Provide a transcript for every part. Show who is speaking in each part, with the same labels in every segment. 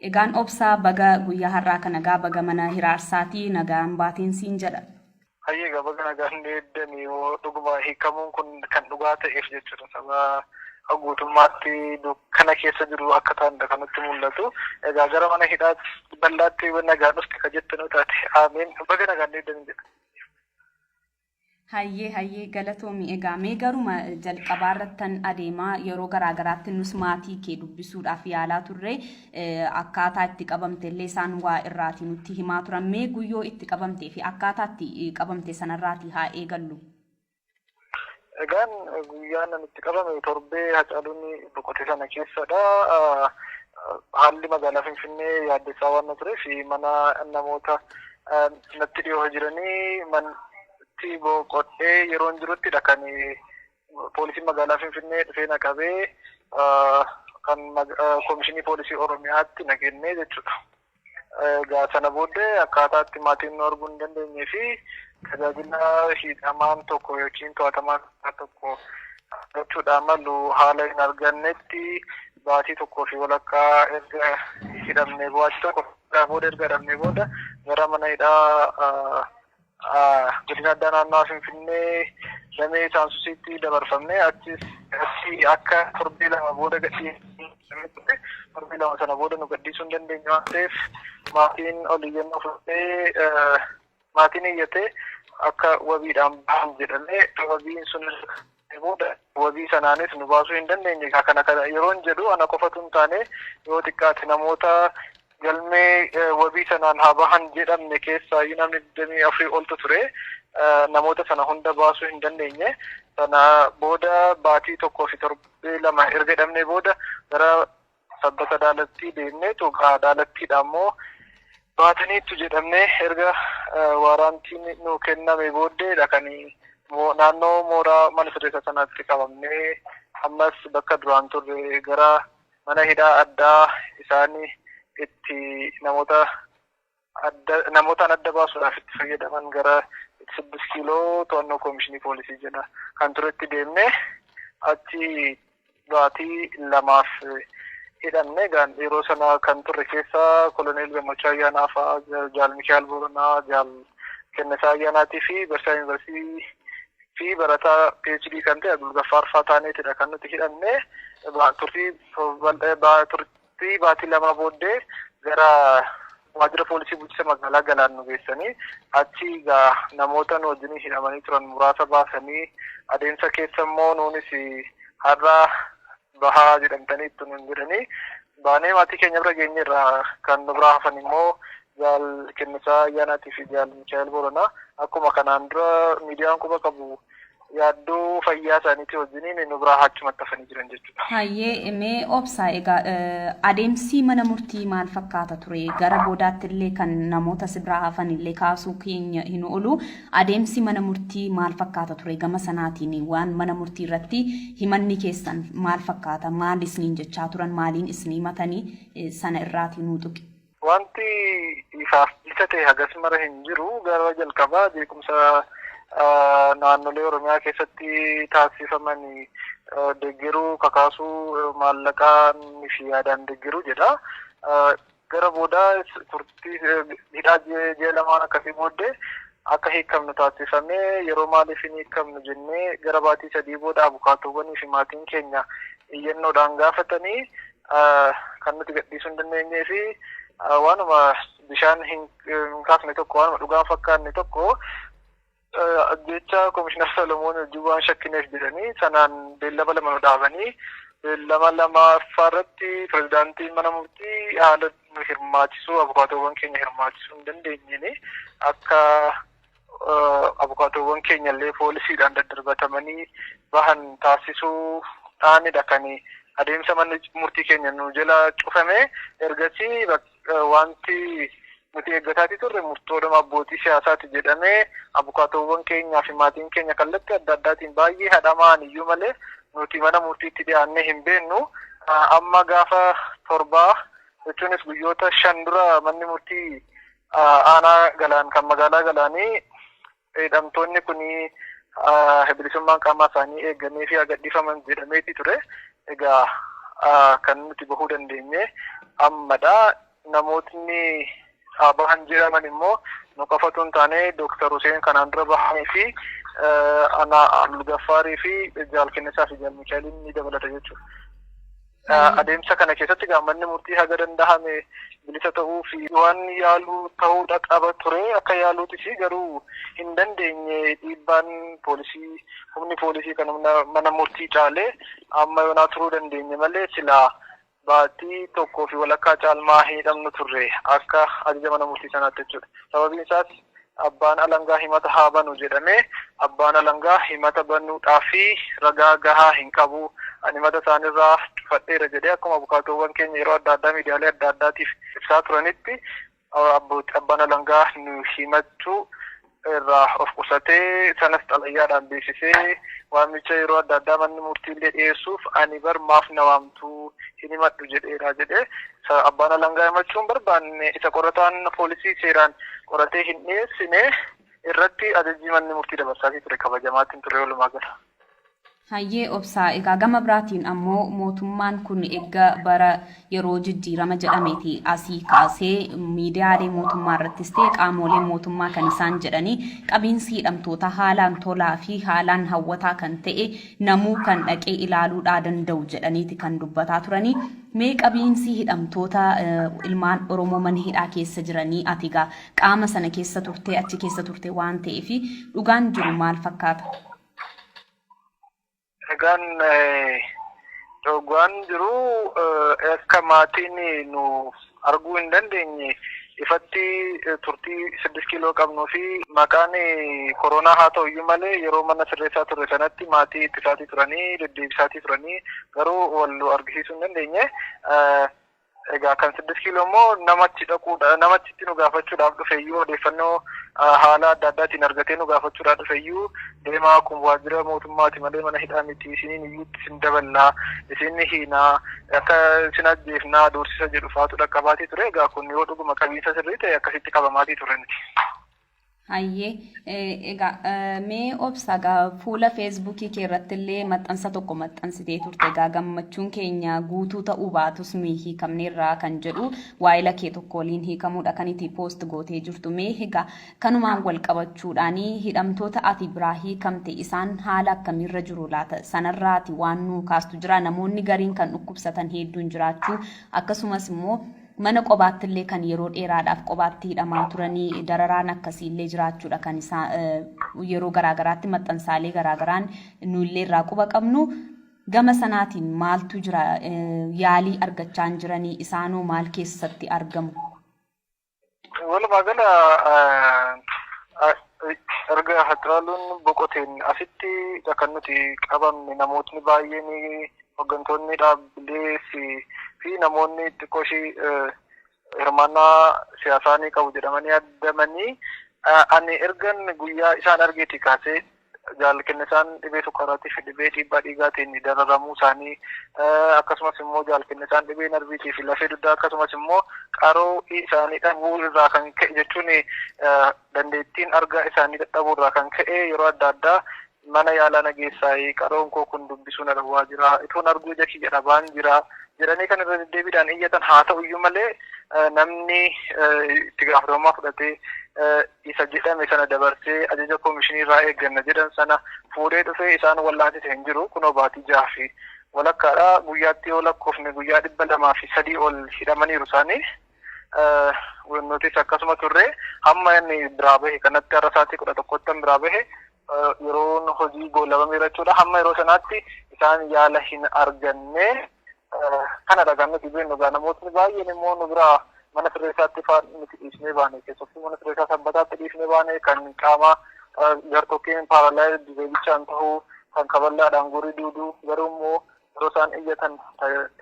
Speaker 1: Egaan Obsaa, baga guyyaa har'aa kana gaa baga mana hiraarsaatii nagaan baateen siin jedha.
Speaker 2: Hayyee, egaa baga nagaan eeddanii. Yoo dhuguma hiikamuun kun kan dhugaa ta'eef jechuudha. Saba guutummaatti dukkana keessa jiru akka ta'anidha kan nutti mul'atu. Egaa gara mana hidhaatti bal'aatti nagaan dhufte ka jettu nu taate, ameen, baga nagaan eeddanii jedha.
Speaker 1: Hayyee, galatoomi. Egaa mee garuma jalqabaa irrattan adeemaa. Yeroo garaagaraatti nus maatii kee dubbisuudhaaf yaalaa turre, akkaataa itti qabamte illee isaan waa irraatii nutti himaa turan. Mee guyyoo itti qabamtee fi akkaataa itti qabamte sanarraatii haa eegallu.
Speaker 2: Egaan guyyaan ani itti qabame torbee Hacaaluun boqote sana keessadha. Haalli magaalaa Finfinnee yaaddessaa waan tureef, mana namoota natti dhiyoo jiranii manatti boqodhee yeroon jiruttidha kan poolisiin magaalaa Finfinnee dhufee na qabee kan Koomishinii Poolisii Oromiyaatti na kennee jechuudha. Egaa sana booddee akkaataa itti maatiin nu arguu hin dandeenyee fi tajaajila hidhamaan tokko yookiin to'atamaan tokko argachuudhaan malu haala hin argannetti baatii tokkoo fi walakkaa erga hidhamnee, baatii tokko booda erga hidhamnee booda gara mana hidhaa godina addaa naannawaa Finfinnee damee Saansusiitti dabarfamnee, achi akka torbee 2 booda gadhiifamee, torbee 2 sana booda nu gadhiisuu hin dandeenye waan ta'eef, maatiin ol iyyannoo fudhatee, maatiin iyyatee akka wabiidhaan bahan jedhamee, wabiin sun booda wabii sanaanis nu baasuu hin dandeenye. Kana yeroon jedhu ana qofatu hin taane, yoo xiqqaate namoota galmee wabii sanaan haa bahan jedhamne keessaa namni 24 oltu ture. Namoota sana hunda baasuu hin dandeenye. Sana booda baatii tokkoo fi torbee 2 erga hidhamnee booda gara Sabbata Daalattii deemnee, Daalattiidha ammoo baataniittu jedhamnee erga waaraantiin nu kenname booddeedha kan naannoo mooraa mana sirreessaa sanaatti qabamnee, ammas bakka duraan turre gara mana hidhaa addaa isaan itti namoota adda namootaan adda baasuudhaaf itti fayyadaman gara 6 kiiloo to'annoo koomishinii poolisii jala kan turetti deemnee, achi baatii 2f hidhamne. Yeroo sana kan turre keessa Koloneel Gammachuu Ayyaanaa fa'aa, Jaal Mikaa'el Boronaa, Jaal Kennesaa Ayyaanaatii fi barsiisaa yuunivarsiitii fi barataa PhD kan ta'e Abdul Gaffaar fa'aa taaneetidha kan nuti hidhamne. Turtii baatii 2 booddee gara waajjira poolisii bulchiinsa magaalaa Galaan nu geessanii, achi egaa namoota nu wajjin hidhamanii turan muraasa baasanii, adeemsa keessa immoo nuunis har'a bahaa jedhamtanii itti nuun jedhanii, baanee maatii keenya bira geenyeerra. Kan nu biraa hafan immoo Jaal Kennisaa Ayyaanaatii fi Jaal Mikaa'el Boronaa akkuma kanaan dura miidiyaan quba qabu yaaddoo fayyaa isaaniitii wajjiniin nu biraa achumatti hafanii jiran jechuudha.
Speaker 1: Hayyee, mee Obsaa, egaa adeemsi mana murtii maal fakkaata ture? Gara boodaatti illee kan namoota si biraa hafan illee kaasuu keenya hin oolu. Adeemsi mana murtii maal fakkaata ture? Gama sanaatiin waan mana murtii irratti himanni keessan maal fakkaata? Maal isiniin jechaa turan? Maaliin isin himatanii? Sana irraatii nuu tuqi.
Speaker 2: Wanti ifaaf bilisa ta'e hagas mara hin jiru. Gara jalqabaa jeequmsa naannolee Oromiyaa keessatti taasifaman deeggaruu, kakaasuu, maallaqaan fi yaadaan deeggaruu jedha. Gara boodaa turtii hidhaa ji'a 2n akkasii booddee akka hiikamnu taasifamee, yeroo maaliif hin hiikamnu jennee gara baatii 3 booda abukaatowwanii fi maatiin keenya iyyannoodhaan gaafatanii, kan nuti gadhiisuu hin dandeenyee fi waanuma bishaan hin kaafne tokko, waanuma dhugaan fakkaanne tokko, jecha Komishinar Solomoon wajjin waan shakkineef jedhanii, sanaan beellama 2 nu dhaabanii, beellama lamaffaa irratti pirezidaantiin mana murtii haala nu hirmaachisuu, abukaatowwan keenya hirmaachisuu hin dandeenyeen, akka abukaatowwan keenya illee poolisiidhaan daddarbatamanii bahan taasisuudhaanidha kan adeemsa manni murtii keenya nu jala cufame. Ergasii wanti nuti eeggataatii turre murtoodhuma abbootii siyaasaati jedhamee, abukaatowwan keenyaa fi maatiin keenya kallattii adda addaatiin baay'ee hadhamaan iyyuu malee nuti mana murtiitti dhiyaannee hin beennu. Amma gaafa 7 jechuunis guyyoota 5 dura manni murtii aanaa Galaan kan magaalaa Galaanii hidhamtoonni kun bilisummaan qaamaa isaanii eegamee fi gadhiifaman jedhameeti ture. Egaa kan nuti bahuu dandeenye ammadha. Namootni bahan jedhaman immoo nu qofatu hin taane, Dooktar Huseen kanaan dura bahanii fi ana Abdulgaffaarii fi Jaal Kennisaa fi Jaal Mikaa'eliin ni dabalata jechuudha. Adeemsa kana keessatti manni murtii haga dandahame bilisa ta'uu fi waan yaaluu ta'uudha qaba ture. Akka yaaluutis garuu hin dandeenye. Dhiibbaan poolisii, humni poolisii kan humna mana murtii caalee amma yoonaa turuu dandeenye malee, silaa baatii tokkoo fi walakkaa caalmaa hin hidhamnu turre akka ajaja mana murtii sanaatti jechuudha. Sababiin isaas abbaan alangaa himata haa banu jedhamee, abbaan alangaa himata banuudhaa fi ragaa gahaa hin qabu, ani himata isaanirraa cufadheera jedhee, akkuma abukaatoowwan keenya yeroo adda addaa miidiyaalee adda addaatiif ibsaa turanitti, abbaan alangaa nu himachuu irraa of qusatee, sanas xalayyaadhaan beeksisee, waamicha yeroo adda addaa manni murtiillee dhiyeessuuf, ani bar maaf na waamtuu, hin himadhu jedheera jedhee, abbaan alangaa himachuu hin barbaanne, isa qorataan poolisii seeraan qoratee hin dhiyeessine irratti ajajji manni murtii dabarsaatii ture kabajamaatiin ture walumaa gala.
Speaker 1: Hayyee Obsaa, egaa gama biraatiin ammoo mootummaan kun eegga bara yeroo jijjiirama jedhameeti asii kaasee miidiyaalee mootummaa irrattis ta'e qaamolee mootummaa kan isaan jedhanii qabiinsi hidhamtoota haalaan tolaa fi haalaan hawwataa kan ta'e, namuu kan dhaqee ilaaluudhaa danda'u jedhaniiti kan dubbataa turanii. Mee qabiinsi hidhamtoota ilmaan Oromoo mana hidhaa keessa jiranii, ati egaa qaama sana keessa turtee, achi keessa turte waan ta'eef, dhugaan jiru maal fakkaata?
Speaker 2: Egaan dhugaan jiru akka maatiin nu arguu hin dandeenye ifatti turtii 6 kiiloo qabnuu fi maqaan koronaa haa ta'u iyyuu malee, yeroo mana sirreessaa turre sanatti maatii ittisaatii turanii, deddeebisaatii turanii, garuu wal nu argisiisuu hin dandeenye. Egaa kan 6 kiiloo immoo namatti dhaquudha, namatti nu gaafachuudhaaf dhufe iyyuu, odeeffannoo haala adda addaatiin argatee nu gaafachuudhaaf dhufe iyyuu, deemaa, kun waajjira mootummaati malee mana hidhaa miti, isiniin iyyuutti isin daballaa, isin hiinaa, akka isin ajjeefnaa doorsisa jedhu faatu dhaqqabaatii ture. Egaa kun yoo dhuguma qabiinsa sirrii ta'e akkasitti qabamaatii ture nuti.
Speaker 1: Hayyee, egaa mee Obsa, egaa fuula Feesbuukii kee irratti illee maxxansa tokko maxxansitee turte. Egaa gammachuun keenya guutuu ta'uu baatus nuyi hiikamneerraa kan jedhu, waayila kee tokko waliin hiikamuudha kan itti post gootee jirtu. Mee egaa kanumaan wal qabachuudhaan hidhamtoota ati biraa hiikamte isaan haala akkamiirra jiru laata? Sanarraati waan nuu kaastu jira? Namoonni gariin kan dhukkubsatan hedduun jiraachuu, akkasumas immoo mana qobaatti illee kan yeroo dheeraadhaaf qobaatti hidhamaa turanii, dararaan akkasiillee jiraachuudha kan isaa yeroo garaagaraatti maxxansaalee garaagaraan nullee irraa quba qabnu. Gama sanaatiin maaltu jira? Yaalii argachaa hin jiranii? Isaanoo maal keessatti argamu?
Speaker 2: Walumaa gala erga Haacaaluun boqoteen asitti kan nuti qabamne namootni baay'een, hooggantoonni dhaabbilee fi namoonni xiqqoo ishii hirmaannaa siyaasaa ni qabu jedhamanii yaadamanii, ani ergan guyyaa isaan argeeti kaasee, Jaal Kennisaan dhibee sukkaaraatii fi dhibee dhiibbaa dhiigaatiin dararamuu isaanii, akkasumas immoo Jaal Kennisaan dhibee narviitii fi lafee dugdaa, akkasumas immoo qaroo isaanii dhabuu irraa kan ka'e, jechuun dandeettiin argaa isaanii dadhabuu irraa kan ka'e, yeroo adda addaa mana yaalaa nageessaayii, qaroon koo kun dubbisuu na dhowwaa jira, ituun arguu ija kiyya dhabaan jira jedhanii kan irra deddeebiidhaan iyyatan haa ta'u iyyuu malee, namni itti gaafatamummaa fudhatee isa jedhame sana dabarsee ajaja koomishinii irraa eegganna jedhan sana fuudhee dhufee isaan wallaansise hin jiru. Kunoo baatii 6 fi walakkaadha. Guyyaatti yoo lakkoofne guyyaa 203 ol hidhamaniiru isaanii. Nutis akkasuma turre. Hamma inni biraa bahe kanatti, har'a sa'aatii 11tti biraa bahe, yeroon hojii goolabameera jechuudha. Hamma yeroo sanaatti isaan yaala hin arganne. Kanadha kan nuti beeknu. Egaa namootni baay'een immoo nu biraa mana sirreessaatti faa nuti dhiisnee baane, keessattuu mana sirreessaa Sabbataatti dhiisnee baane, kan qaama gartokkeen paralyzed bichaan ta'uu, kan kaballaadhaan gorii duuduu, garuu immoo yeroo isaan iyyatan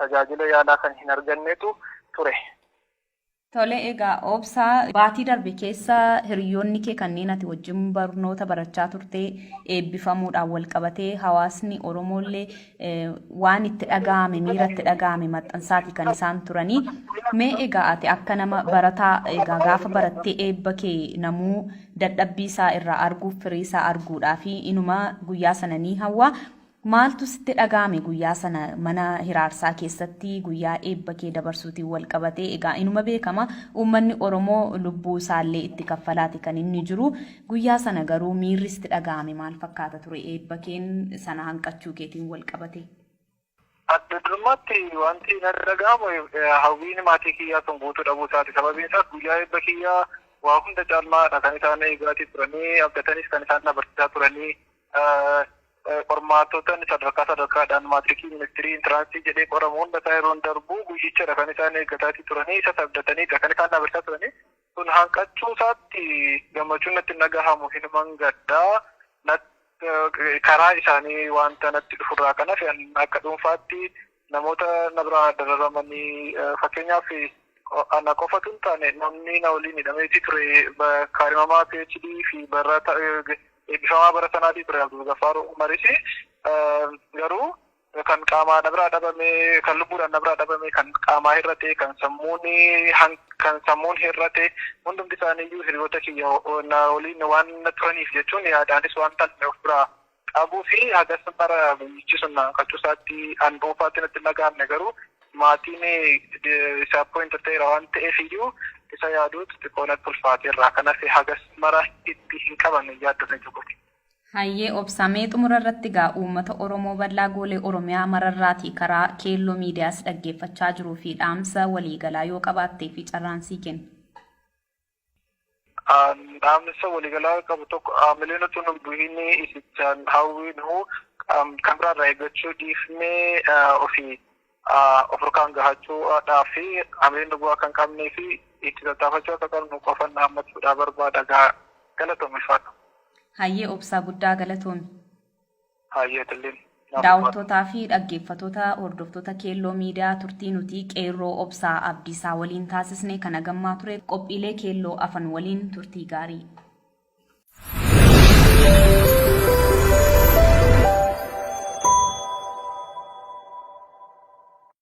Speaker 2: tajaajila yaalaa kan hin argannetu ture.
Speaker 1: Tole, egaa Obsaa, baatii darbe keessa hiriyoonni kee kanneen ati wajjin barnoota barachaa turte eebbifamuudhaan wal qabatee hawaasni Oromoollee waan itti dhaga'ame, miira itti dhaga'ame maxxansaati kan isaan turanii. Mee egaa ati akka nama barataa, egaa gaafa barattee eebba kee namuu dadhabbii isaa irraa arguuf, firii isaa arguudhaa fi inuma guyyaa sana ni hawwa. Maaltu sitti dhaga'ame guyyaa sana mana hiraarsaa keessatti guyyaa eebba kee dabarsuutiin wal qabatee? Egaa inuma beekama, uummanni Oromoo lubbuu isaallee itti kaffalaati kan inni jiru. Guyyaa sana garuu miirri sitti dhaga'ame maal fakkaata ture eebba keen sana hanqachuu keetiin wal qabate?
Speaker 2: Adda durummaatti wanti natti dhaga'amu hawwiin maatii kiyyaa sun guutuu dhabuu isaati. Sababiin isaas guyyaa eebba kiyyaa waa hunda caalmaadha kan isaan eegaatii turanii, abdatanis kan isaan dabarsisaa turanii, qormaatota sadarkaa sadarkaadhaan maatirikii, ministirii, intiraansii jedhee qoramu hunda isaa yeroon darbu guyyichadha kan isaan eeggataatii turanii, isa abdataniidha kan isaan dabarsaa turanii. Sun hanqachuu isaatti gammachuun natti dhagahamu hinuman gaddaa karaa isaanii wanta natti dhufurraa. Kanaaf akka dhuunfaatti namoota na biraa dararamanii, fakkeenyaaf ana qofatu hin taane, namni na waliin hidhameetii ture kaadhimamaa PhD fi barata eebbifamaa bara sanaatii ture Abdul Gaffaar Umaris, garuu kan qaamaa na biraa dhabame, kan lubbuudhaan na biraa dhabame, kan qaamaa hir'ate, kan sammuun hir'ate, hundumti isaaniiyyuu hiriyoota kiyya na waliin waan turaniif jechuun yaadaanis waan tan of biraa qabuu fi hagas bara guyyichi sun hanqachuu isaatti an dhuunfaatti natti hin dhaga'amne. Garuu maatiin disappoint ta'eera waan ta'eef iyyuu isa yaaduutu xiqqoo natti ulfaateerra. Kanaaf hagas mara itti hin qabanne yaaddota jechuudha.
Speaker 1: Hayyee obsamee, xumura irratti gaa uummata Oromoo bal'aa goolee Oromiyaa mararraatii karaa Keelloo Miidiyaas dhaggeeffachaa jiruu fi dhaamsa waliigalaa yoo qabaattee fi carraan sii kenna.
Speaker 2: Dhaamsa waliigalaa qabu tokko, haamileen utuu nu bu'iin isichaan hawwiinu kan biraarraa eeggachuu dhiifnee ofii of harkaan gahachuudhaa fi haamileen nu bu'aa kan qabnee fi itti tattaafachuu akka qabnu qofan dhaammachuudhaa barbaada. Galatoom, ulfaadhu.
Speaker 1: Hayyee obsaa, guddaa galatoomi.
Speaker 2: Hayyee tilliin.
Speaker 1: Daawwattootaa fi dhaggeeffattoota hordoftoota Keelloo Miidiyaa, turtii nuti qeerroo Obsaa Abdiisaa waliin taasisne kana gammaa ture. Qophiilee Keelloo afan waliin turtii gaarii.